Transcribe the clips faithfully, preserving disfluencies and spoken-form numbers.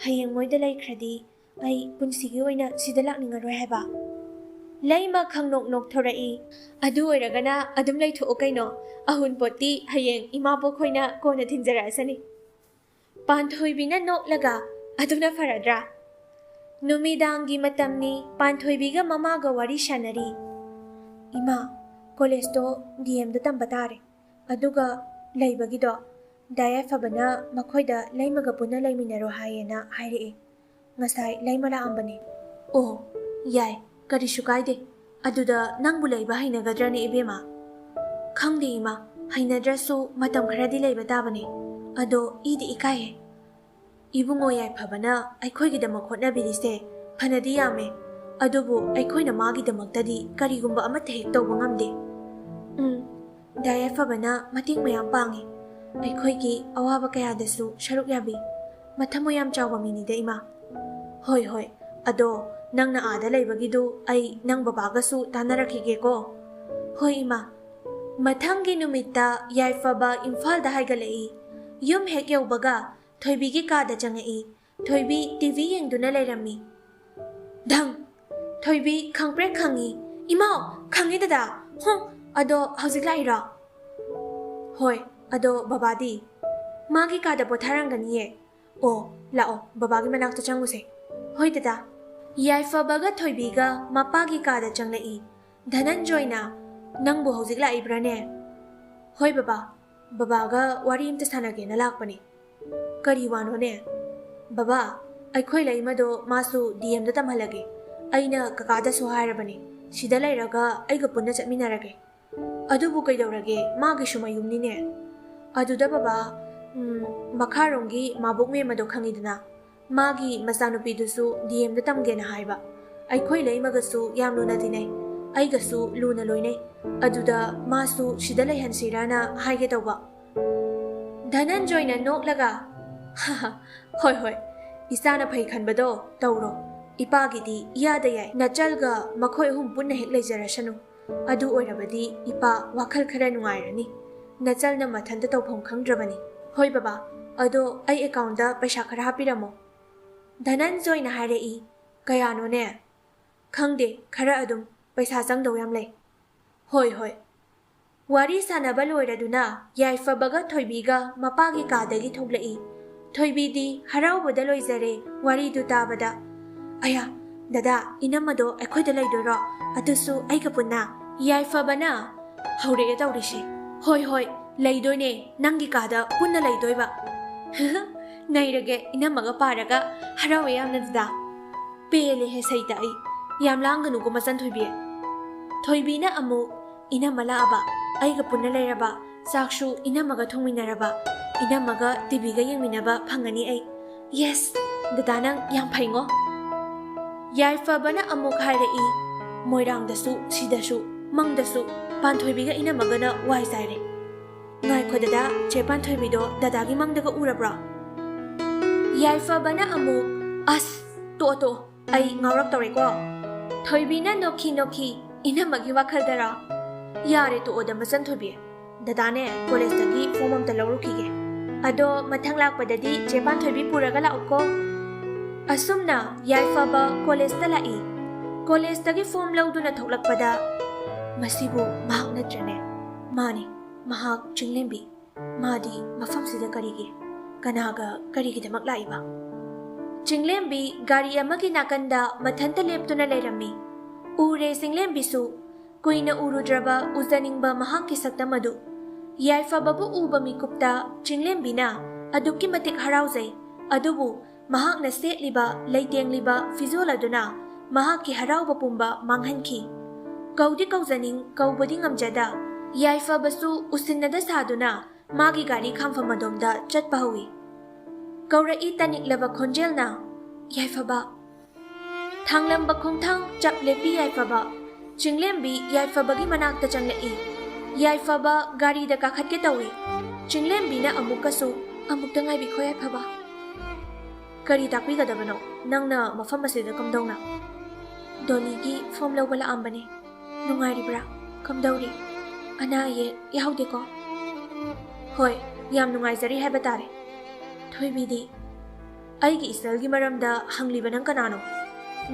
ꯍꯌꯦꯡ ꯃꯣꯏꯗ ꯂꯩꯈ꯭ꯔꯗꯤ ꯑꯩ ꯄꯨꯟꯁꯤꯒꯤ ꯑꯣꯏꯅ ꯁꯤꯗ ꯂꯥꯛꯅꯤꯡꯉꯔꯣꯏ ꯍꯥꯏꯕ꯫ ꯂꯩꯃ ꯈꯪꯅꯣꯛ ꯅꯣꯛꯊꯣꯔꯛꯏ꯫ "ꯑꯗꯨ ꯑꯣꯏꯔꯒꯅ ꯑꯗꯨꯝ ꯂꯩꯊꯣꯛꯑꯣ ꯀꯩꯅꯣ꯫ ꯑꯍꯨꯟꯄꯣꯠꯇꯤ ꯍꯌꯦꯡ ꯏꯃꯥꯕꯣꯛ ꯈꯣꯏꯅ ꯀꯣꯟꯅ ꯊꯤꯟꯖꯔꯛꯑꯁꯅꯤ꯫" ꯄꯥꯟꯊꯣꯏꯕꯤꯅ ꯅꯣꯛꯂꯒ, "ꯑꯗꯨꯅ ꯐꯔꯗ꯭ꯔꯥ?" ꯅꯨꯃꯤꯗꯥꯡꯒꯤ ꯃꯇꯝꯅꯤ꯫ ꯄꯥꯟꯊꯣꯏꯕꯤꯒ ꯃꯃꯥꯒ ꯋꯥꯔꯤ ꯁꯥꯟꯅꯔꯤ꯫ "ꯏꯃꯥ, ꯀꯣꯂꯦꯖꯇꯣ ꯗꯤ ꯑꯦꯝꯗ ꯇꯝꯕ ꯇꯥꯔꯦ꯫ ꯑꯗꯨꯒ ꯂꯩꯕꯒꯤꯗꯣ ꯗꯥ ꯌꯥꯏꯐꯕꯅ ꯃꯈꯣꯏꯗ ꯂꯩꯃꯒ ꯄꯨꯟꯅ ꯂꯩꯃꯤꯟꯅꯔꯣ ꯍꯥꯏꯌꯦꯅ ꯍꯥꯏꯔꯛꯑꯦ꯫ ꯉꯁꯥꯏ ꯂꯩꯃ ꯂꯥꯛꯑꯝꯕꯅꯦ꯫" "ꯑꯣ, ꯌꯥꯏ, ꯀꯔꯤꯁꯨ ꯀꯥꯏꯗꯦ꯫ ꯑꯗꯨꯗ ꯅꯪꯕꯨ ꯂꯩꯕ ꯍꯩꯅꯒꯗ꯭ꯔꯅꯦ, ꯏꯕꯦꯝꯃ?" "ꯈꯪꯗꯦ ꯏꯃꯥ, ꯍꯩꯅꯗ꯭ꯔꯁꯨ ꯃꯇꯝ ꯈꯔꯗꯤ ꯂꯩꯕ ꯇꯥꯕꯅꯦ꯫ ꯑꯗꯣ ꯏꯗꯤ ꯏꯀꯥꯏꯍꯦ꯫ ꯏꯕꯨꯡꯉꯣ ꯌꯥꯏꯐꯕꯅ ꯑꯩꯈꯣꯏꯒꯤꯗꯃꯛ ꯍꯣꯠꯅꯕꯤꯔꯤꯁꯦ ꯐꯅꯗꯤ ꯌꯥꯝꯃꯦ, ꯑꯗꯨꯕꯨ ꯑꯩꯈꯣꯏꯅ ꯃꯥꯒꯤꯗꯃꯛꯇꯗꯤ ꯀꯔꯤꯒꯨꯝꯕ ꯑꯃꯠꯇ ꯍꯦꯛ ꯇꯧꯕ ꯉꯝꯗꯦ꯫" "ꯎꯝ, ꯗꯥ ꯌꯥꯏꯐꯕꯅ ꯃꯇꯦꯡ ꯃꯌꯥꯝ ꯄꯥꯡꯉꯤ꯫ ꯑꯩꯈꯣꯏꯒꯤ ꯑꯋꯥꯕ ꯀꯌꯥꯗꯁꯨ ꯁꯔꯨꯛ ꯌꯥꯕꯤ꯫ ꯃꯊꯃꯣꯏ ꯌꯥꯝ ꯆꯥꯎꯕ ꯃꯤꯅꯤꯗ, ꯏꯃꯥ꯫" "ꯍꯣꯏ, ꯍꯣꯏ꯫ ꯑꯗꯣ ꯅꯪꯅ ꯑꯥꯗ ꯂꯩꯕꯒꯤꯗꯨ ꯑꯩ ꯅꯪ ꯕꯕꯥꯒꯁꯨ ꯇꯥꯟꯅꯔꯛꯈꯤꯒꯦꯀꯣ꯫" "ꯍꯣꯏ, ꯏꯃꯥ꯫" ꯃꯊꯪꯒꯤ ꯅꯨꯃꯤꯠꯇ ꯌꯥꯏꯐꯕ ꯏꯝꯐꯥꯜꯗ ꯍꯥꯏꯒꯠꯂꯛꯏ꯫ ꯌꯨꯝ ꯍꯦꯛ ꯌꯧꯕꯒ ꯊꯣꯏꯕꯤꯒꯤ ꯀꯥꯗ ꯆꯪꯉꯛꯏ꯫ ꯊꯣꯏꯕꯤ ꯇꯤ ꯚꯤ ꯌꯦꯡꯗꯨꯅ ꯂꯩꯔꯝꯃꯤ꯫ "ꯙꯪ!" ꯊꯣꯏꯕꯤ ꯈꯪꯄ꯭ꯔꯦꯛ ꯈꯪꯉꯤ꯫ "ꯏꯃꯥꯎ, ꯈꯪꯉꯦ ꯗꯗꯥ꯫ ꯍꯨꯝ, ꯑꯗꯣ ꯍꯧꯖꯤꯛ ꯂꯥꯛꯏꯔꯣ?" "ꯍꯣꯏ, ꯑꯗꯣ ꯕꯕꯥꯗꯤ?" "ꯃꯥꯒꯤ ꯀꯥꯗ ꯄꯣꯊꯥꯔꯝꯒꯅꯤꯌꯦ꯫ ꯑꯣ, ꯂꯥꯛꯑꯣ, ꯕꯕꯥꯒꯤ ꯃꯅꯥꯛꯇ ꯆꯪꯉꯨꯁꯦ꯫" "ꯍꯣꯏ ꯗꯗꯥ꯫" ꯌꯥꯏꯐꯕꯒ ꯊꯣꯏꯕꯤꯒ ꯃꯄꯥꯒꯤ ꯀꯥꯗ ꯆꯪꯂꯛꯏ꯫ ꯙꯅꯟꯖꯣꯏꯅ, "ꯅꯪꯕꯨ ꯍꯧꯖꯤꯛ ꯂꯥꯛꯏꯕ꯭ꯔꯥꯅꯦ?" "ꯍꯣꯏ ꯕꯕꯥ, ꯕꯕꯥꯒ ꯋꯥꯔꯤ ꯑꯝꯇ ꯁꯥꯟꯅꯒꯦꯅ ꯂꯥꯛꯄꯅꯦ꯫" "ꯀꯔꯤ ꯋꯥꯅꯣꯅꯦ?" "ꯕꯕꯥ, ꯑꯩꯈꯣꯏ ꯂꯩꯃꯗꯣ ꯃꯥꯁꯨ ꯗꯤ ꯑꯦꯝꯗ ꯇꯝꯍꯜꯂꯒꯦ꯫ ꯑꯩꯅ ꯀꯀꯥꯗꯁꯨ ꯍꯥꯏꯔꯕꯅꯦ, ꯁꯤꯗ ꯂꯩꯔꯒ ꯑꯩꯒ ꯄꯨꯟꯅ ꯆꯠꯃꯤꯟꯅꯔꯒꯦ꯫" "ꯑꯗꯨꯕꯨ ꯀꯩꯗꯧꯔꯒꯦ? ꯃꯥꯒꯤꯁꯨ ꯃꯌꯨꯝꯅꯤꯅꯦ꯫" "ꯑꯗꯨꯗ ꯕꯕꯥ, ꯎꯝ, ꯃꯈꯥꯔꯣꯝꯒꯤ ꯃꯥꯕꯣꯛ ꯃꯦꯝ ꯑꯗꯣ ꯈꯪꯉꯤꯗꯅ? ꯃꯥꯒꯤ ꯃꯆꯥꯅꯨꯄꯤꯗꯨꯁꯨ ꯗꯤ ꯑꯦꯝꯗ ꯇꯝꯒꯦꯅ ꯍꯥꯏꯕ꯫ ꯑꯩꯈꯣꯏ ꯂꯩꯃꯒꯁꯨ ꯌꯥꯝ ꯂꯨꯅ ꯇꯤꯟꯅꯩ, ꯑꯩꯒꯁꯨ ꯂꯨꯅ ꯂꯣꯏꯅꯩ꯫ ꯑꯗꯨꯗ ꯃꯥꯁꯨ ꯁꯤꯗ ꯂꯩꯍꯟꯁꯤꯔꯥꯅ ꯍꯥꯏꯒꯦ ꯇꯧꯕ꯫" ꯙꯅꯟꯖꯣꯏꯅ ꯅꯣꯛꯂꯒ, "ꯍꯣꯏ, ꯍꯣꯏ, ꯏꯆꯥꯅ ꯐꯩ ꯈꯟꯕꯗꯣ ꯇꯧꯔꯣ꯫ ꯏꯄꯥꯒꯤꯗꯤ ꯏꯌꯥꯗ ꯌꯥꯏ, ꯅꯆꯜꯒ ꯃꯈꯣꯏ ꯑꯍꯨꯝ ꯄꯨꯟꯅ ꯍꯦꯛ ꯂꯩꯖꯔꯁꯅꯨ꯫ ꯑꯗꯨ ꯑꯣꯏꯔꯕꯗꯤ ꯏꯄꯥ ꯋꯥꯈꯜ ꯈꯔ ꯅꯨꯡꯉꯥꯏꯔꯅꯤ꯫ ꯅꯆꯜꯅ ꯃꯊꯟꯇ ꯇꯧꯐꯝ ꯈꯪꯗ꯭ꯔꯕꯅꯤ꯫" "ꯍꯣꯏ ꯕꯕꯥ, ꯑꯗꯣ ꯑꯩ ꯑꯦꯀꯥꯎꯟꯗ ꯄꯩꯁꯥ ꯈꯔ ꯍꯥꯞꯄꯤꯔꯝꯃꯣ꯫" ꯙꯅꯟꯖꯣꯏꯅ ꯍꯥꯏꯔꯛꯏ꯫ "ꯀꯌꯥꯅꯣꯅꯦ?" "ꯈꯪꯗꯦ, ꯈꯔ ꯑꯗꯨꯝ ꯄꯩꯁꯥ ꯆꯪꯗꯧ ꯌꯥꯝ ꯂꯩ꯫" "ꯍꯣꯏ ꯍꯣꯏ꯫" ꯋꯥꯔꯤ ꯁꯥꯟꯅꯕ ꯂꯣꯏꯔꯗꯨꯅ ꯌꯥꯏꯐꯕꯒ ꯊꯣꯏꯕꯤꯒ ꯃꯄꯥꯒꯤ ꯀꯥꯗꯒꯤ ꯊꯣꯛꯂꯛꯏ꯫ ꯊꯣꯏꯕꯤꯗꯤ ꯍꯔꯥꯎꯕꯗ ꯂꯣꯏꯖꯔꯦ ꯋꯥꯔꯤꯗꯨ ꯇꯥꯕꯗ꯫ "ꯑꯌꯥ, ꯗꯗꯥ, ꯏꯅꯝꯃꯗꯣ ꯑꯩꯈꯣꯏꯗ ꯂꯩꯗꯣꯏꯔꯣ? ꯑꯗꯨꯁꯨ ꯑꯩꯒ ꯄꯨꯟꯅ?" ꯌꯥꯏꯐꯕꯅ ꯍꯧꯔꯛꯑꯦ ꯇꯧꯔꯤꯁꯦ꯫ "ꯍꯣꯏ ꯍꯣꯏ, ꯂꯩꯗꯣꯏꯅꯦ, ꯅꯪꯒꯤ ꯀꯥꯗ ꯄꯨꯟꯅ ꯂꯩꯗꯣꯏꯕ꯫" "ꯅꯩꯔꯒꯦ, ꯏꯅꯝꯃꯒ ꯄꯥꯔꯒ ꯍꯔꯥꯎꯋꯦ ꯌꯥꯝꯅ ꯗꯗꯥ꯫" "ꯄꯦꯜꯂꯦꯍꯦ ꯁꯩꯇ ꯑꯩ꯫ ꯌꯥꯝ ꯂꯥꯡꯒꯅꯨꯀꯣ ꯃꯆꯟ ꯊꯣꯏꯕꯤ꯫" ꯊꯣꯏꯕꯤꯅ ꯑꯃꯨꯛ, "ꯏꯅꯝꯃ ꯂꯥꯛꯑꯕ, ꯑꯩꯒ ꯄꯨꯟꯅ ꯂꯩꯔꯕ, ꯆꯥꯛꯁꯨ ꯏꯅꯝꯃꯒ ꯊꯣꯡꯃꯤꯟꯅꯔꯕ, ꯏꯅꯝꯃꯒ ꯇꯤꯚꯤꯒ ꯌꯦꯡꯃꯤꯟꯅꯕ ꯐꯪꯉꯅꯤ ꯑꯩ꯫ ꯌꯦꯁ, ꯗꯗꯥ ꯅꯪ ꯌꯥꯝ ꯐꯩꯉꯣ꯫" ꯌꯥꯏꯐꯕꯅ ꯑꯃꯨꯛ ꯍꯥꯏꯔꯛꯏ꯫ "ꯃꯣꯏꯔꯥꯡꯗꯁꯨ, ꯁꯤꯗꯁꯨ, ꯃꯪꯗꯁꯨ ꯄꯥꯟꯊꯣꯏꯕꯤꯒ ꯏꯅꯝꯃꯒꯅ ꯋꯥꯏ ꯆꯥꯏꯔꯦ꯫" "ꯉꯥꯏꯈꯣ ꯗꯗꯥ, ꯆꯦ ꯄꯥꯟꯊꯣꯏꯕꯤꯗꯣ ꯗꯗꯥꯒꯤ ꯃꯪꯗꯒ ꯎꯔꯕ꯭ꯔꯣ?" ꯌꯥꯏꯐꯕꯅ ꯑꯃꯨꯛ, "ꯑꯁ, ꯇꯣꯛꯑꯣ ꯇꯣꯛꯑꯣ, ꯑꯩ ꯉꯥꯎꯔꯛꯇꯧꯔꯦꯀꯣ꯫" ꯊꯣꯏꯕꯤꯅ ꯅꯣꯛꯈꯤ ꯅꯣꯛꯈꯤ, "ꯏꯅꯝꯃꯒꯤ ꯋꯥꯈꯜꯗꯔꯣ?" "ꯌꯥꯔꯦ ꯇꯣꯛꯑꯣꯗ ꯃꯆꯟ ꯊꯣꯏꯕꯤ꯫ ꯗꯗꯥꯅꯦ ꯀꯣꯂꯦꯖꯇꯒꯤ ꯐꯣꯝ ꯑꯝꯇ ꯂꯧꯔꯨꯈꯤꯒꯦ꯫ ꯑꯗꯣ ꯃꯊꯪ ꯂꯥꯛꯄꯗꯗꯤ ꯆꯦ ꯄꯥꯟꯊꯣꯏꯕꯤ ꯄꯨꯔꯒ ꯂꯥꯛꯎꯀꯣ꯫" ꯑꯁꯨꯝꯅ ꯌꯥꯏꯐꯕ ꯀꯣꯂꯦꯖꯇ ꯂꯥꯛꯏ꯫ ꯀꯣꯂꯦꯖꯇꯒꯤ ꯐꯣꯝ ꯂꯧꯗꯨꯅ ꯊꯣꯛꯂꯛꯄꯗ, "ꯃꯁꯤꯕꯨ ꯃꯍꯥꯛ ꯅꯠꯇ꯭ꯔꯅꯦ?" "ꯃꯥꯅꯤ, ꯃꯍꯥꯛ ꯆꯤꯡꯂꯦꯝꯕꯤ꯫ ꯃꯥꯗꯤ ꯃꯐꯝꯁꯤꯗ ꯀꯔꯤꯒꯤ? ꯀꯅꯥꯒ ꯀꯔꯤꯒꯤꯗꯃꯛ ꯂꯥꯛꯏꯕ?" ꯆꯤꯡꯂꯦꯝꯕꯤ ꯒꯥꯔꯤ ꯑꯃꯒꯤ ꯅꯥꯀꯟꯗ ꯃꯊꯟꯇ ꯂꯦꯞꯇꯨꯅ ꯂꯩꯔꯝꯃꯤ꯫ ꯎꯔꯦ ꯆꯤꯡꯂꯦꯝꯕꯤꯁꯨ꯫ ꯀꯨꯏꯅ ꯎꯔꯨꯗ꯭ꯔꯕ ꯎꯖꯅꯤꯡꯕ ꯃꯍꯥꯛꯀꯤ ꯁꯛꯇꯝ ꯑꯗꯨ꯫ ꯌꯥꯏꯐꯕꯕꯨ ꯎꯕ ꯃꯤꯀꯨꯞꯇ ꯆꯤꯡꯂꯦꯝꯕꯤꯅ ꯑꯗꯨꯛꯀꯤ ꯃꯇꯤꯛ ꯍꯔꯥꯎꯖꯩ꯫ ꯑꯗꯨꯕꯨ ꯃꯍꯥꯛꯅ ꯁꯦꯠꯂꯤꯕ, ꯂꯩꯇꯦꯡꯂꯤꯕ ꯐꯤꯖꯣꯜ ꯑꯗꯨꯅ ꯃꯍꯥꯛꯀꯤ ꯍꯔꯥꯎꯕ ꯄꯨꯝꯕ ꯃꯥꯡꯍꯟꯈꯤ꯫ ꯀꯧꯗꯤ ꯀꯧꯖꯅꯤꯡ, ꯀꯧꯕꯗꯤ ꯉꯝꯖꯗ, ꯌꯥꯏꯐꯕꯁꯨ ꯎꯁꯤꯟꯅꯗ ꯁꯥꯗꯨꯅ ꯃꯥꯒꯤ ꯒꯥꯔꯤ ꯈꯥꯝꯐꯝ ꯑꯗꯣꯝꯗ ꯆꯠꯄ ꯍꯧꯏ꯫ ꯀꯧꯔꯛꯏ ꯇꯅꯤꯛꯂꯕ ꯈꯣꯟꯖꯦꯜꯅ, "ꯌꯥꯏꯐꯕ!" ꯊꯥꯡꯂꯝꯕ ꯈꯣꯡꯊꯥꯡ ꯆꯞ ꯂꯦꯞꯄꯤ ꯌꯥꯏꯐꯕ꯫ ꯆꯤꯡꯂꯦꯝꯕꯤ ꯌꯥꯏꯐꯕꯒꯤ ꯃꯅꯥꯛꯇ ꯆꯪꯂꯛꯏ꯫ ꯌꯥꯏꯐꯕ ꯒꯥꯔꯤꯗ ꯀꯥꯈꯠꯀꯦ ꯇꯧꯏ꯫ ꯆꯤꯡꯂꯦꯝꯕꯤꯅ ꯑꯃꯨꯛꯀꯁꯨ, "ꯑꯃꯨꯛꯇ ꯉꯥꯏꯕꯤꯈꯣ ꯌꯥꯏꯐꯕ꯫" "ꯀꯔꯤ ꯇꯥꯛꯄꯤꯒꯗꯕꯅꯣ? ꯅꯪꯅ ꯃꯐꯝ ꯑꯁꯤꯗ ꯀꯝꯗꯧꯅ?" "ꯗꯣꯂꯤꯒꯤ ꯐꯣꯝ ꯂꯧꯕ ꯂꯥꯛꯑꯝꯕꯅꯤ꯫ ꯅꯨꯡꯉꯥꯏꯔꯤꯕ꯭ꯔꯥ? ꯀꯝꯗꯧꯔꯤ? ꯑꯅꯥ ꯑꯌꯦꯛ ꯌꯥꯎꯗꯦꯀꯣ?" "ꯍꯣꯏ, ꯌꯥꯝ ꯅꯨꯡꯉꯥꯏꯖꯔꯤ ꯍꯥꯏꯕ ꯇꯥꯔꯦ꯫" "ꯊꯣꯏꯕꯤꯗꯤ?" ꯑꯩꯒꯤ ꯏꯆꯜꯒꯤ ꯃꯔꯝꯗ ꯍꯪꯂꯤꯕ ꯅꯪ ꯀꯅꯥꯅꯣ?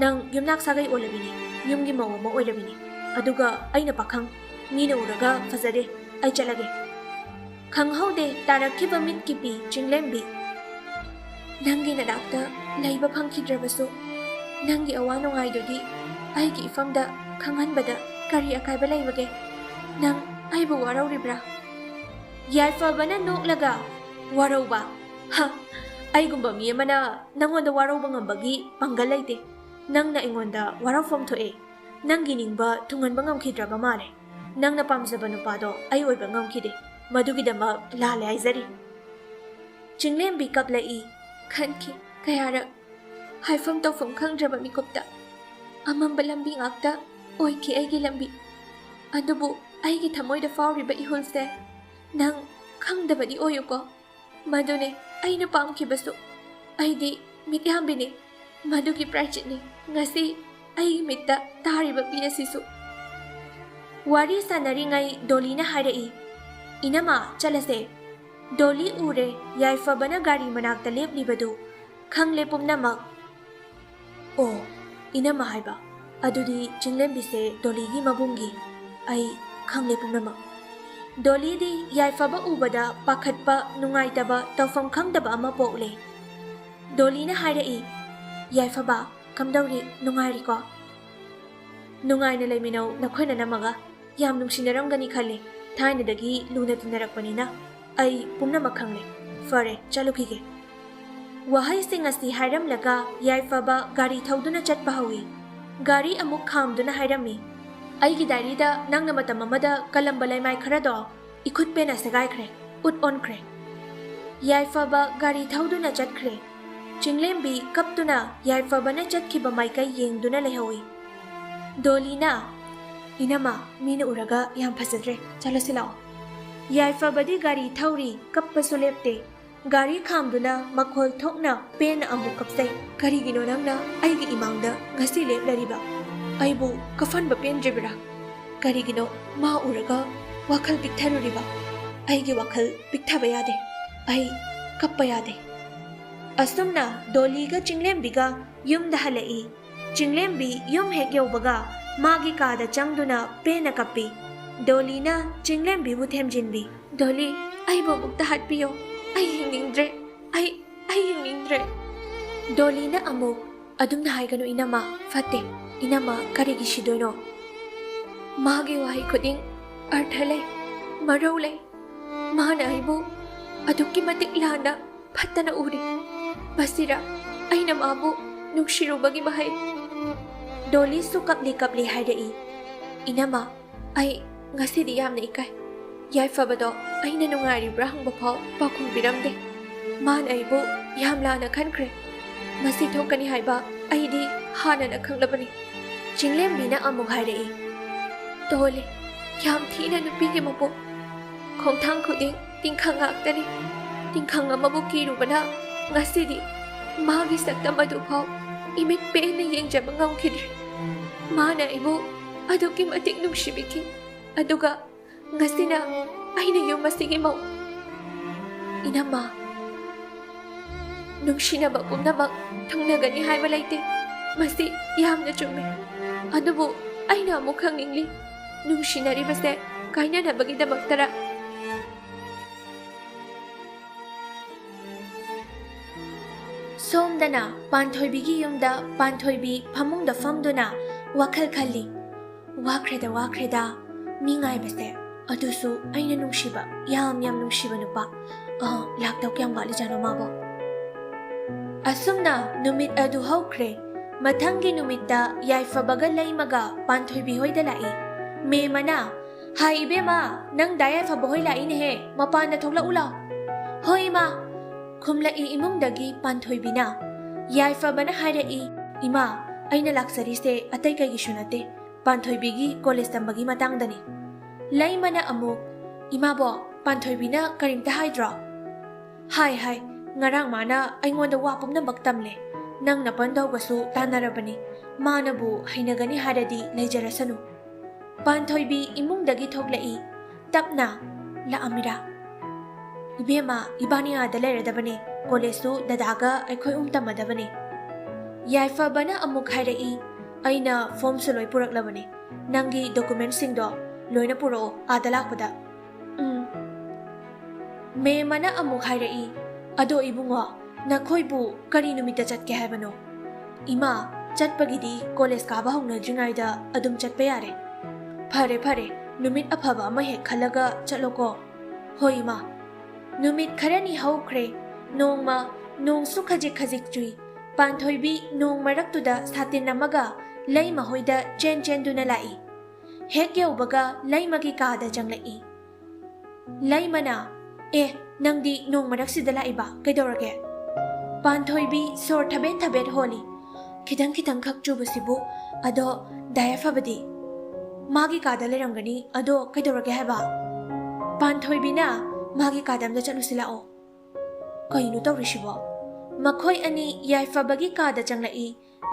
ꯅꯪ ꯌꯨꯝꯅꯥꯛ ꯁꯥꯒꯩ ꯑꯣꯜꯂꯕꯤꯅꯤ, ꯌꯨꯝꯒꯤ ꯃꯧ ꯑꯃ ꯑꯣꯏꯔꯕꯤꯅꯤ꯫ ꯑꯗꯨꯒ ꯑꯩꯅ ꯄꯥꯈꯪ, ꯃꯤꯅ ꯎꯔꯒ ꯐꯖꯗꯦ, ꯑꯩ ꯆꯠꯂꯒꯦ꯫ ꯈꯪꯍꯧꯗꯦ ꯇꯥꯔꯛꯈꯤꯕ ꯃꯤꯠꯀꯤ ꯄꯤ ꯆꯤꯡꯂꯦꯝꯕꯤ꯫ ꯅꯪꯒꯤ ꯅꯅꯥꯛꯇ ꯂꯩꯕ ꯐꯪꯈꯤꯗ꯭ꯔꯕꯁꯨ, ꯅꯪꯒꯤ ꯑꯋꯥ ꯅꯨꯡꯉꯥꯏꯗꯨꯗꯤ ꯑꯩꯒꯤ ꯏꯐꯝꯗ ꯈꯪꯍꯟꯕꯗ ꯀꯔꯤ ꯑꯀꯥꯏꯕ ꯂꯩꯕꯒꯦ? ꯅꯪ ꯑꯩꯕꯨ ꯋꯥꯔꯧꯔꯤꯕ꯭ꯔꯥ? ꯌꯥꯏꯐꯕꯅ ꯅꯣꯛꯂꯒ, ꯋꯥꯔꯧꯕ? ꯍ, ꯑꯩꯒꯨꯝꯕ ꯃꯤ ꯑꯃꯅ ꯅꯪꯉꯣꯟꯗ ꯋꯥꯔꯧꯕ ꯉꯝꯕꯒꯤ ꯄꯥꯡꯒꯜ ꯂꯩꯇꯦ꯫ ꯅꯪꯅ ꯑꯩꯉꯣꯟꯗ ꯋꯥꯔꯧꯐꯝ ꯊꯣꯛꯑꯦ꯫ ꯅꯪꯒꯤ ꯅꯤꯡꯕ ꯊꯨꯡꯍꯟꯕ ꯉꯝꯈꯤꯗ꯭ꯔꯕ ꯃꯥꯜꯂꯦ꯫ ꯅꯪꯅ ꯄꯥꯝꯖꯕ ꯅꯨꯄꯥꯗꯣ ꯑꯩ ꯑꯣꯏꯕ ꯉꯝꯈꯤꯗꯦ꯫ ꯃꯗꯨꯒꯤꯗꯃꯛ ꯂꯥꯜꯂꯦ ꯍꯥꯏꯖꯔꯤ꯫ ꯆꯤꯡꯂꯦꯝꯕꯤ ꯀꯞꯂꯛꯏ꯫ ꯈꯟꯈꯤ ꯀꯌꯥꯔꯛ꯫ ꯍꯥꯏꯐꯝ ꯇꯧꯐꯝ ꯈꯪꯗ꯭ꯔꯕ ꯃꯤꯀꯨꯞꯇ꯫ ꯑꯃꯝꯕ ꯂꯝꯕꯤ ꯉꯥꯛꯇ ꯑꯣꯏꯈꯤ ꯑꯩꯒꯤ ꯂꯝꯕꯤ꯫ ꯑꯗꯨꯕꯨ ꯑꯩꯒꯤ ꯊꯃꯣꯏꯗ ꯐꯥꯎꯔꯤꯕ ꯏꯍꯨꯜꯁꯦ ꯅꯪ ꯈꯪꯗꯕꯗꯤ ꯑꯣꯏꯌꯨꯀꯣ꯫ ꯃꯗꯨꯅꯦ ꯑꯩꯅ ꯄꯥꯝꯈꯤꯕꯁꯨ꯫ ꯑꯩꯗꯤ ꯃꯤꯠꯌꯥꯝꯕꯤꯅꯤ꯫ ꯃꯗꯨꯒꯤ ꯄ꯭ꯔꯥꯏꯆꯤꯠꯅꯤ ꯉꯁꯤ ꯑꯩꯒꯤ ꯃꯤꯠꯇ ꯇꯥꯔꯤꯕ ꯄꯤ ꯑꯁꯤꯁꯨ꯫ ꯋꯥꯔꯤ ꯁꯥꯟꯅꯔꯤꯉꯩ ꯗꯣꯂꯤꯅ ꯍꯥꯏꯔꯛꯏ, "ꯏꯅꯝꯃ, ꯆꯠꯂꯁꯦ꯫" ꯗꯣꯂꯤ ꯎꯔꯦ, ꯌꯥꯏꯐꯕꯅ ꯒꯥꯔꯤ ꯃꯅꯥꯛꯇ ꯂꯦꯞꯂꯤꯕꯗꯨ꯫ ꯈꯪꯂꯦ ꯄꯨꯝꯅꯃꯛ꯫ ꯑꯣ, ꯏꯅꯝꯃ ꯍꯥꯏꯕ꯫ ꯑꯗꯨꯗꯤ ꯆꯤꯡꯂꯦꯝꯕꯤꯁꯦ ꯗꯣꯂꯤꯒꯤ ꯃꯕꯨꯡꯒꯤ꯫ ꯑꯩ ꯈꯪꯂꯦ ꯄꯨꯝꯅꯃꯛ꯫ ꯗꯣꯂꯤꯗꯤ ꯌꯥꯏꯐꯕ ꯎꯕꯗ ꯄꯥꯈꯠꯄ, ꯅꯨꯡꯉꯥꯏꯇꯕ, ꯇꯧꯐꯝ ꯈꯪꯗꯕ ꯑꯃ ꯄꯣꯛꯂꯦ꯫ ꯗꯣꯂꯤꯅ ꯍꯥꯏꯔꯛꯏ, "ꯌꯥꯏꯐꯕ, ꯀꯝꯗꯧꯔꯤ? ꯅꯨꯡꯉꯥꯏꯔꯤꯀꯣ?" "ꯅꯨꯡꯉꯥꯏꯅ ꯂꯩꯃꯤꯟꯅꯧ ꯅꯈꯣꯏ ꯅꯅꯝꯃꯒ꯫ ꯌꯥꯝ ꯅꯨꯡꯁꯤꯅꯔꯝꯒꯅꯤ ꯈꯜꯂꯤ꯫ ꯊꯥꯏꯅꯗꯒꯤ ꯂꯨꯅ ꯇꯤꯟꯅꯔꯛꯄꯅꯤꯅ ꯑꯩ ꯄꯨꯝꯅꯃꯛ ꯈꯪꯂꯦ꯫ ꯐꯔꯦ, ꯆꯠꯂꯨꯈꯤꯒꯦ꯫" ꯋꯥꯍꯩꯁꯤꯡ ꯑꯁꯤ ꯍꯥꯏꯔꯝꯂꯒ ꯌꯥꯏꯐꯕ ꯒꯥꯔꯤ ꯊꯧꯗꯨꯅ ꯆꯠꯄ ꯍꯧꯏ꯫ ꯒꯥꯔꯤ ꯑꯃꯨꯛ ꯈꯥꯝꯗꯨꯅ ꯍꯥꯏꯔꯝꯃꯤ, "ꯑꯩꯒꯤ ꯗꯥꯏꯔꯤꯗ ꯅꯪꯅ ꯃꯇꯝ ꯑꯃꯗ ꯀꯜꯂꯝꯕ ꯂꯩꯃꯥꯏ ꯈꯔꯗꯣ ꯏꯈꯨꯠ ꯄꯦꯟꯅ ꯁꯦꯒꯥꯏꯈ꯭ꯔꯦ, ꯎꯠ ꯑꯣꯟꯈ꯭ꯔꯦ꯫" ꯌꯥꯏꯐꯕ ꯒꯥꯔꯤ ꯊꯧꯗꯨꯅ ꯆꯠꯈ꯭ꯔꯦ꯫ ꯆꯤꯡꯂꯦꯝꯕꯤ ꯀꯞꯇꯨꯅ ꯌꯥꯏꯐꯕꯅ ꯆꯠꯈꯤꯕ ꯃꯥꯏꯀꯩ ꯌꯦꯡꯗꯨꯅ ꯂꯩꯍꯧꯏ꯫ ꯗꯣꯂꯤꯅ, "ꯏꯅꯝꯃ, ꯃꯤꯅ ꯎꯔꯒ ꯌꯥꯝ ꯐꯖꯗ꯭ꯔꯦ, ꯆꯠꯂꯁꯤ ꯂꯥꯛꯑꯣ꯫" ꯌꯥꯏꯐꯕꯗꯤ ꯒꯥꯔꯤ ꯊꯧꯔꯤ, ꯀꯞꯄꯁꯨ ꯂꯦꯞꯇꯦ꯫ ꯒꯥꯔꯤ ꯈꯥꯝꯗꯨꯅ ꯃꯈꯣꯜ ꯊꯣꯛꯅ ꯄꯦꯟꯅ ꯑꯃꯨꯛ ꯀꯞꯆꯩ꯫ "ꯀꯔꯤꯒꯤꯅꯣ ꯅꯪꯅ ꯑꯩꯒꯤ ꯏꯃꯥꯡꯗ ꯉꯁꯤ ꯂꯦꯞꯂꯔꯤꯕ? ꯑꯩꯕꯨ ꯀꯐꯟꯕ ꯄꯦꯟꯗ꯭ꯔꯤꯕꯔꯥ? ꯀꯔꯤꯒꯤꯅꯣ ꯃꯥ ꯎꯔꯒ ꯋꯥꯈꯜ ꯄꯤꯛꯊꯔꯨꯔꯤꯕ? ꯑꯩꯒꯤ ꯋꯥꯈꯜ ꯄꯤꯛꯊꯕ ꯌꯥꯗꯦ꯫ ꯑꯩ ꯀꯞꯄ ꯌꯥꯗꯦ꯫" ꯑꯁꯨꯝꯅ ꯗꯣꯂꯤꯒ ꯆꯤꯡꯂꯦꯝꯕꯤꯒ ꯌꯨꯝꯗ ꯍꯜꯂꯛꯏ꯫ ꯆꯤꯡꯂꯦꯝꯕꯤ ꯌꯨꯝ ꯍꯦꯛ ꯌꯧꯕꯒ ꯃꯥꯒꯤ ꯀꯥꯗ ꯆꯪꯗꯨꯅ ꯄꯦꯟꯅ ꯀꯞꯄꯤ꯫ ꯗꯣꯂꯤꯅ ꯆꯤꯡꯂꯦꯝꯕꯤꯕꯨ ꯊꯦꯝꯖꯤꯟꯕꯤ꯫ "ꯗꯣꯂꯤ, ꯑꯩꯕꯨ ꯑꯃꯨꯛꯇ ꯍꯥꯠꯄꯤꯌꯣ꯫ ꯑꯩ ꯍꯤꯡꯅꯤꯡꯗ꯭ꯔꯦ꯫ ꯑꯩ, ꯑꯩ ꯍꯤꯡꯅꯤꯡꯗ꯭ꯔꯦ꯫" ꯗꯣꯂꯤꯅ ꯑꯃꯨꯛ, "ꯑꯗꯨꯝꯅ ꯍꯥꯏꯒꯅꯨ ꯏꯅꯝꯃ, ꯐꯠꯇꯦ꯫ ꯏꯅꯝꯃ ꯀꯔꯤꯒꯤ ꯁꯤꯗꯣꯏꯅꯣ? ꯃꯥꯒꯤ ꯋꯥꯍꯩ ꯈꯨꯗꯤꯡ ꯑꯔꯊ ꯂꯩ, ꯃꯔꯧ ꯂꯩ꯫ ꯃꯥꯅ ꯑꯩꯕꯨ ꯑꯗꯨꯛꯀꯤ ꯃꯇꯤꯛ ꯂꯥꯟꯅ ꯐꯠꯇꯅ ꯎꯔꯤ꯫ ꯃꯁꯤꯔ ꯑꯩꯅ ꯃꯥꯕꯨ ꯅꯨꯡꯁꯤꯔꯨꯕꯒꯤ ꯃꯍꯩ?" ꯗꯣꯂꯤꯁꯨ ꯀꯞꯂꯤ ꯀꯞꯂꯤ ꯍꯥꯏꯔꯛꯏ, "ꯏꯅꯝꯃ, ꯑꯩ ꯉꯁꯤꯗꯤ ꯌꯥꯝꯅ ꯏꯀꯥꯏ꯫ ꯌꯥꯏꯐꯕꯗꯣ ꯑꯩꯅ ꯅꯨꯡꯉꯥꯏꯔꯤꯕ꯭ꯔꯥ ꯍꯪꯕ ꯐꯥꯎ ꯄꯥꯎꯈꯨꯝ ꯄꯤꯔꯝꯗꯦ꯫ ꯃꯥꯅ ꯑꯩꯕꯨ ꯌꯥꯝ ꯂꯥꯟꯅ ꯈꯟꯈ꯭ꯔꯦ꯫ ꯃꯁꯤ ꯊꯣꯛꯀꯅꯤ ꯍꯥꯏꯕ ꯑꯩꯗꯤ ꯍꯥꯟꯅꯅ ꯈꯪꯂꯕꯅꯤ꯫" ꯆꯤꯡꯂꯦꯝꯕꯤꯅ ꯑꯃꯨꯛ ꯍꯥꯏꯔꯛꯏ, "ꯗꯣꯂꯤ, ꯌꯥꯝ ꯊꯤꯅ ꯅꯨꯄꯤꯒꯤ ꯃꯄꯣꯛ꯫ ꯈꯣꯡꯊꯥꯡ ꯈꯨꯗꯤꯡ ꯇꯤꯡꯈꯪ ꯉꯥꯛꯇꯅꯤ꯫ ꯇꯤꯡꯈꯪ ꯑꯃꯕꯨ ꯀꯤꯔꯨꯕꯅ ꯉꯁꯤꯗꯤ ꯃꯥꯒꯤ ꯁꯛꯇꯝ ꯑꯗꯨꯐꯥꯎ ꯏꯃꯤꯠ ꯄꯦꯟꯅ ꯌꯦꯡꯖꯕ ꯉꯝꯈꯤꯗ꯭ꯔꯦ꯫ ꯃꯥꯅ ꯑꯩꯕꯨ ꯑꯗꯨꯛꯀꯤ ꯃꯇꯤꯛ ꯅꯨꯡꯁꯤꯕꯤꯈꯤ꯫ ꯑꯗꯨꯒ ꯉꯁꯤꯅ ꯑꯩꯅ ꯌꯨꯝ ꯑꯁꯤꯒꯤ ꯃꯧ꯫ ꯏꯅꯝꯃ, ꯅꯨꯡꯁꯤꯅꯕ ꯄꯨꯝꯅꯃꯛ ꯊꯨꯡꯅꯒꯅꯤ ꯍꯥꯏꯕ ꯂꯩꯇꯦ꯫ ꯃꯁꯤ ꯌꯥꯝꯅ ꯆꯨꯝꯃꯤ꯫ ꯑꯗꯨꯕꯨ ꯑꯩꯅ ꯑꯃꯨꯛ ꯈꯪꯅꯤꯡꯂꯤ, ꯅꯨꯡꯁꯤꯅꯔꯤꯕꯁꯦ ꯀꯥꯏꯅꯅꯕꯒꯤꯗꯃꯛꯇꯔ?" ꯁꯣꯝꯗꯅ ꯄꯥꯟꯊꯣꯏꯕꯤꯒꯤ ꯌꯨꯝꯗ ꯄꯥꯟꯊꯣꯏꯕꯤ ꯐꯃꯨꯡꯗ ꯐꯝꯗꯨꯅ ꯋꯥꯈꯜ ꯈꯜꯂꯤ꯫ "ꯋꯥꯈ꯭ꯔꯦꯗ, ꯋꯥꯈ꯭ꯔꯦꯗ, ꯃꯤ ꯉꯥꯏꯕꯁꯦ꯫ ꯑꯗꯨꯁꯨ ꯑꯩꯅ ꯅꯨꯡꯁꯤꯕ, ꯌꯥꯝ ꯌꯥꯝ ꯅꯨꯡꯁꯤꯕ ꯅꯨꯄꯥ꯫ ꯑ, ꯂꯥꯛꯇꯧ ꯀꯌꯥꯝ ꯋꯥꯠꯂꯤꯖꯥꯠꯅꯣ ꯃꯥꯕꯣ?" ꯑꯁꯨꯝꯅ ꯅꯨꯃꯤꯠ ꯑꯗꯨ ꯍꯧꯈ꯭ꯔꯦ꯫ ꯃꯊꯪꯒꯤ ꯅꯨꯃꯤꯠꯇ ꯌꯥꯏꯐꯕꯒ ꯂꯩꯃꯒ ꯄꯥꯟꯊꯣꯏꯕꯤ ꯍꯣꯏꯗ ꯂꯥꯛꯏ꯫ ꯃꯦꯝꯃꯅ, "ꯍꯥꯏ ꯏꯕꯦꯝꯃ, ꯅꯪ ꯗꯥ ꯌꯥꯏꯐꯕ ꯍꯣꯏ ꯂꯥꯛꯏꯅꯦꯍꯦ, ꯃꯄꯥꯟꯗ ꯊꯣꯛꯂꯛꯎ ꯂꯥꯎ꯫" "ꯍꯣꯏ ꯏꯃꯥ꯫" ꯈꯨꯝꯂꯛꯏ ꯏꯃꯨꯡꯗꯒꯤ ꯄꯥꯟꯊꯣꯏꯕꯤꯅ꯫ ꯌꯥꯏꯐꯕꯅ ꯍꯥꯏꯔꯛꯏ, "ꯏꯃꯥ, ꯑꯩꯅ ꯂꯥꯛꯆꯔꯤꯁꯦ ꯑꯇꯩ ꯀꯩꯒꯤꯁꯨ ꯅꯠꯇꯦ, ꯄꯥꯟꯊꯣꯏꯕꯤꯒꯤ ꯀꯣꯂꯦꯖ ꯇꯝꯕꯒꯤ ꯃꯇꯥꯡꯗꯅꯤ꯫" ꯂꯩꯃꯅ ꯑꯃꯨꯛ, "ꯏꯃꯥꯕꯣ, ꯄꯥꯟꯊꯣꯏꯕꯤꯅ ꯀꯔꯤꯝꯇ ꯍꯥꯏꯗ꯭ꯔꯣ?" "ꯍꯥꯏ, ꯍꯥꯏ, ꯉꯔꯥꯡ ꯃꯥꯅ ꯑꯩꯉꯣꯟꯗ ꯋꯥ ꯄꯨꯝꯅꯃꯛ ꯇꯝꯂꯦ꯫ ꯅꯪ ꯅꯄꯟꯗꯧꯒꯁꯨ ꯇꯥꯟꯅꯔꯕꯅꯤ꯫ ꯃꯥꯅꯕꯨ ꯍꯩꯅꯒꯅꯤ ꯍꯥꯏꯔꯗꯤ ꯂꯩꯖꯔꯁꯅꯨ꯫" ꯄꯥꯟꯊꯣꯏꯕꯤ ꯏꯃꯨꯡꯗꯒꯤ ꯊꯣꯛꯂꯛꯏ꯫ ꯇꯞꯅ, "ꯂꯥꯛꯑꯝꯃꯤꯔꯥ? ꯏꯕꯦꯝꯃ, ꯏꯕꯥꯅꯤ ꯑꯥꯗ ꯂꯩꯔꯗꯕꯅꯦ꯫ ꯀꯣꯂꯦꯖꯁꯨ ꯗꯗꯥꯒ ꯑꯩꯈꯣꯏ ꯑꯍꯨꯝ ꯇꯝꯃꯗꯕꯅꯤ꯫ ꯌꯥꯏꯐꯕꯅ ꯑꯃꯨꯛ ꯍꯥꯏꯔꯛꯏ, "ꯑꯩꯅ ꯐꯣꯝꯁꯨ ꯂꯣꯏ ꯄꯨꯔꯛꯂꯕꯅꯤ, ꯅꯪꯒꯤ ꯗꯣꯀꯨꯃꯦꯟꯁꯤꯡꯗꯣ ꯂꯣꯏꯅ ꯄꯨꯔꯛꯑꯣ ꯑꯥꯗ ꯂꯥꯛꯄꯗ"꯫ ꯎꯝ꯫ ꯃꯦꯝꯃꯅ ꯑꯃꯨꯛ ꯍꯥꯏꯔꯛꯏ, "ꯑꯗꯣ ꯏꯕꯨꯡꯉꯣ, ꯅꯈꯣꯏꯕꯨ ꯀꯔꯤ ꯅꯨꯃꯤꯠꯇ ꯆꯠꯀꯦ ꯍꯥꯏꯕꯅꯣ?" "ꯏꯃꯥ, ꯆꯠꯄꯒꯤꯗꯤ ꯀꯣꯂꯦꯖ ꯀꯥꯕ ꯍꯧꯅꯗ꯭ꯔꯤꯉꯩꯗ ꯑꯗꯨꯝ ꯆꯠꯄ ꯌꯥꯔꯦ"꯫ "ꯐꯔꯦ ꯐꯔꯦ, ꯅꯨꯃꯤꯠ ꯑꯐꯕ ꯑꯃ ꯍꯦꯛ ꯈꯜꯂꯒ ꯆꯠꯂꯣꯀꯣ"꯫ "ꯍꯣꯏ ꯏꯃꯥ"꯫ ꯅꯨꯃꯤꯠ ꯈꯔꯅꯤ ꯍꯧꯈ꯭ꯔꯦ꯫ ꯅꯣꯡꯃ ꯅꯣꯡꯁꯨ ꯈꯖꯤꯛ ꯈꯖꯤꯛ ꯆꯨꯏ꯫ ꯄꯥꯟꯊꯣꯏꯕꯤ ꯅꯣꯡ ꯃꯔꯛꯇꯨꯗ ꯁꯥꯇꯤꯟ ꯑꯃꯒ ꯂꯩꯃ ꯍꯣꯏꯗ ꯆꯦꯟ ꯆꯦꯟꯗꯨꯅ ꯂꯥꯛꯏ꯫ ꯍꯦꯛ ꯌꯧꯕꯒ ꯂꯩꯃꯒꯤ ꯀꯥꯗ ꯆꯪꯂꯛꯏ꯫ ꯂꯩꯃꯅ, "ꯑꯦ, ꯅꯪꯗꯤ ꯅꯣꯡ ꯃꯔꯛꯁꯤꯗ ꯂꯥꯛꯏꯕ, ꯀꯩꯗꯧꯔꯒꯦ?" ꯄꯥꯟꯊꯣꯏꯕꯤ ꯁꯣꯔ ꯊꯕꯦꯠ ꯊꯕꯦꯠ ꯍꯣꯜꯂꯤ꯫ "ꯈꯤꯇꯪ ꯈꯤꯇꯪꯈꯛ ꯆꯨꯕꯁꯤꯕꯨ꯫ ꯑꯗꯣ ꯗꯥ ꯌꯥꯏꯐꯕꯗꯤ?" "ꯃꯥꯒꯤ ꯀꯥꯗ ꯂꯩꯔꯝꯒꯅꯤ, ꯑꯗꯣ ꯀꯩꯗꯧꯔꯒꯦ ꯍꯥꯏꯕ?" ꯄꯥꯟꯊꯣꯏꯕꯤꯅ, "ꯃꯥꯒꯤ ꯀꯥꯗ ꯑꯝꯇ ꯆꯠꯂꯨꯁꯤ ꯂꯥꯛꯑꯣ"꯫ ꯀꯩꯅꯣ ꯇꯧꯔꯤꯁꯤꯕꯣ? ꯃꯈꯣꯏ ꯑꯅꯤ ꯌꯥꯏꯐꯕꯒꯤ ꯀꯥꯗ ꯆꯪꯂꯛꯏ꯫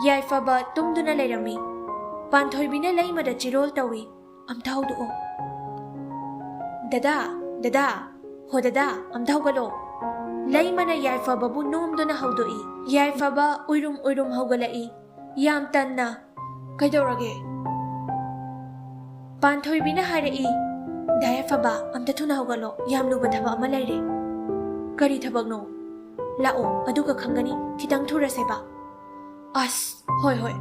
ꯌꯥꯏꯐꯕ ꯇꯨꯝꯗꯨꯅ ꯂꯩꯔꯝꯃꯤ꯫ ꯄꯥꯟꯊꯣꯏꯕꯤꯅ ꯂꯩꯃꯗ ꯆꯤꯔꯣꯜ ꯇꯧꯏ, "ꯑꯝꯇ ꯍꯧꯗꯣꯛꯑꯣ"꯫ "ꯗꯗꯥ, ꯗꯗꯥ, ꯍꯣ ꯗꯗꯥ, ꯑꯝꯇ ꯍꯧꯒꯠꯂꯣ"꯫ ꯂꯩꯃꯅ ꯌꯥꯏꯐꯕꯕꯨ ꯅꯣꯝꯗꯨꯅ ꯍꯧꯗꯣꯛꯏ꯫ ꯌꯥꯏꯐꯕ ꯎꯏꯔꯨꯝ ꯎꯏꯔꯨꯝ ꯍꯧꯒꯠꯂꯛꯏ꯫ ꯌꯥꯝ ꯇꯟꯅ, "ꯀꯩꯗꯧꯔꯒꯦ?" ꯄꯥꯟꯊꯣꯏꯕꯤꯅ ꯍꯥꯏꯔꯛꯏ, "ꯗꯥ ꯌꯥꯏꯐꯕ, ꯑꯝꯇ ꯊꯨꯅ ꯍꯧꯒꯠꯂꯣ, ꯌꯥꯝ ꯂꯨꯕ ꯊꯕꯛ ꯑꯃ ꯂꯩꯔꯦ"꯫ "ꯀꯔꯤ ꯊꯕꯛꯅꯣ?" "ꯂꯥꯛꯑꯣ, ꯑꯗꯨꯒ ꯈꯪꯒꯅꯤ, ꯈꯤꯇꯪ ꯊꯨꯔꯁꯦꯕ"꯫ "ꯑꯁ, ꯍꯣꯏ ꯍꯣꯏ"꯫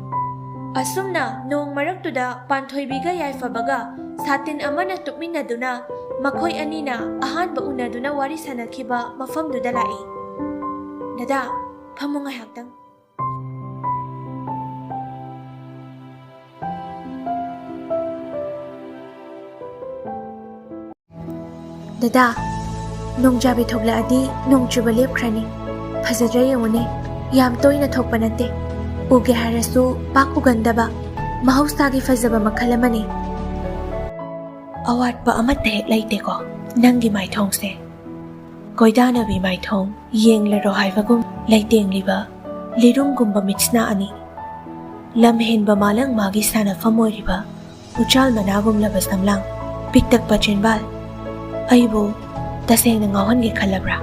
ꯑꯁꯨꯝꯅ ꯅꯣꯡ ꯃꯔꯛꯇꯨꯗ ꯄꯥꯟꯊꯣꯏꯕꯤꯒ ꯌꯥꯏꯐꯕꯒ ꯁꯥꯇꯤꯟ ꯑꯃꯅ ꯇꯨꯞꯃꯤꯟꯅꯗꯨꯅ ꯃꯈꯣꯏ ꯑꯅꯤꯅ ꯑꯍꯥꯟꯕ ꯎꯅꯗꯨꯅ ꯋꯥꯔꯤ ꯁꯥꯅꯈꯤꯕ ꯃꯐꯝꯗꯨꯗ ꯂꯥꯛꯏ꯫ "ꯗꯗꯥ, ꯐꯝꯃꯨ ꯉꯥꯏꯍꯥꯛꯇꯪ"꯫ "ꯗꯗꯥ, ꯅꯣꯡꯖꯥꯕꯤ ꯊꯣꯛꯂꯛꯑꯗꯤ ꯅꯣꯡ ꯆꯨꯕ ꯂꯦꯞꯈ꯭ꯔꯅꯤ꯫ ꯐꯖꯗ꯭ꯔꯥ ꯌꯦꯡꯉꯨꯅꯦ, ꯌꯥꯝ ꯇꯣꯏꯅ ꯊꯣꯛꯄ ꯅꯠꯇꯦ꯫ ꯎꯒꯦ ꯍꯥꯏꯔꯁꯨ ꯄꯥꯛ ꯎꯒꯟꯗꯕ ꯃꯍꯧꯁꯥꯒꯤ ꯐꯖꯕ ꯃꯈꯜ ꯑꯃꯅꯤ꯫ ꯑꯋꯥꯠꯄ ꯑꯃꯠꯇ ꯍꯦꯛ ꯂꯩꯇꯦꯀꯣ ꯅꯪꯒꯤ ꯃꯥꯏꯊꯣꯡꯁꯦ꯫ ꯀꯣꯏꯗꯥꯅꯕꯤ ꯃꯥꯏꯊꯣꯡ ꯌꯦꯡꯂꯔꯣ ꯍꯥꯏꯕꯒꯨꯝ ꯂꯩꯇꯦꯡꯂꯤꯕ ꯂꯤꯔꯨꯝꯒꯨꯝꯕ ꯃꯤꯠꯁꯅꯥ ꯑꯅꯤ꯫ ꯂꯝ ꯍꯦꯟꯕ ꯃꯥꯂꯪ ꯃꯥꯒꯤ ꯁꯥꯟꯅꯐꯝ ꯑꯣꯏꯔꯤꯕ ꯎꯆꯥꯜ ꯃꯅꯥꯒꯨꯝꯂꯕ ꯁꯝꯂꯥꯡ, ꯄꯤꯛꯇꯛꯄ ꯆꯤꯟꯕꯥꯜ꯫ ꯑꯩꯕꯨ ꯇꯁꯦꯡꯅ ꯉꯥꯎꯍꯟꯒꯦ ꯈꯜꯂꯕ꯭ꯔꯥ?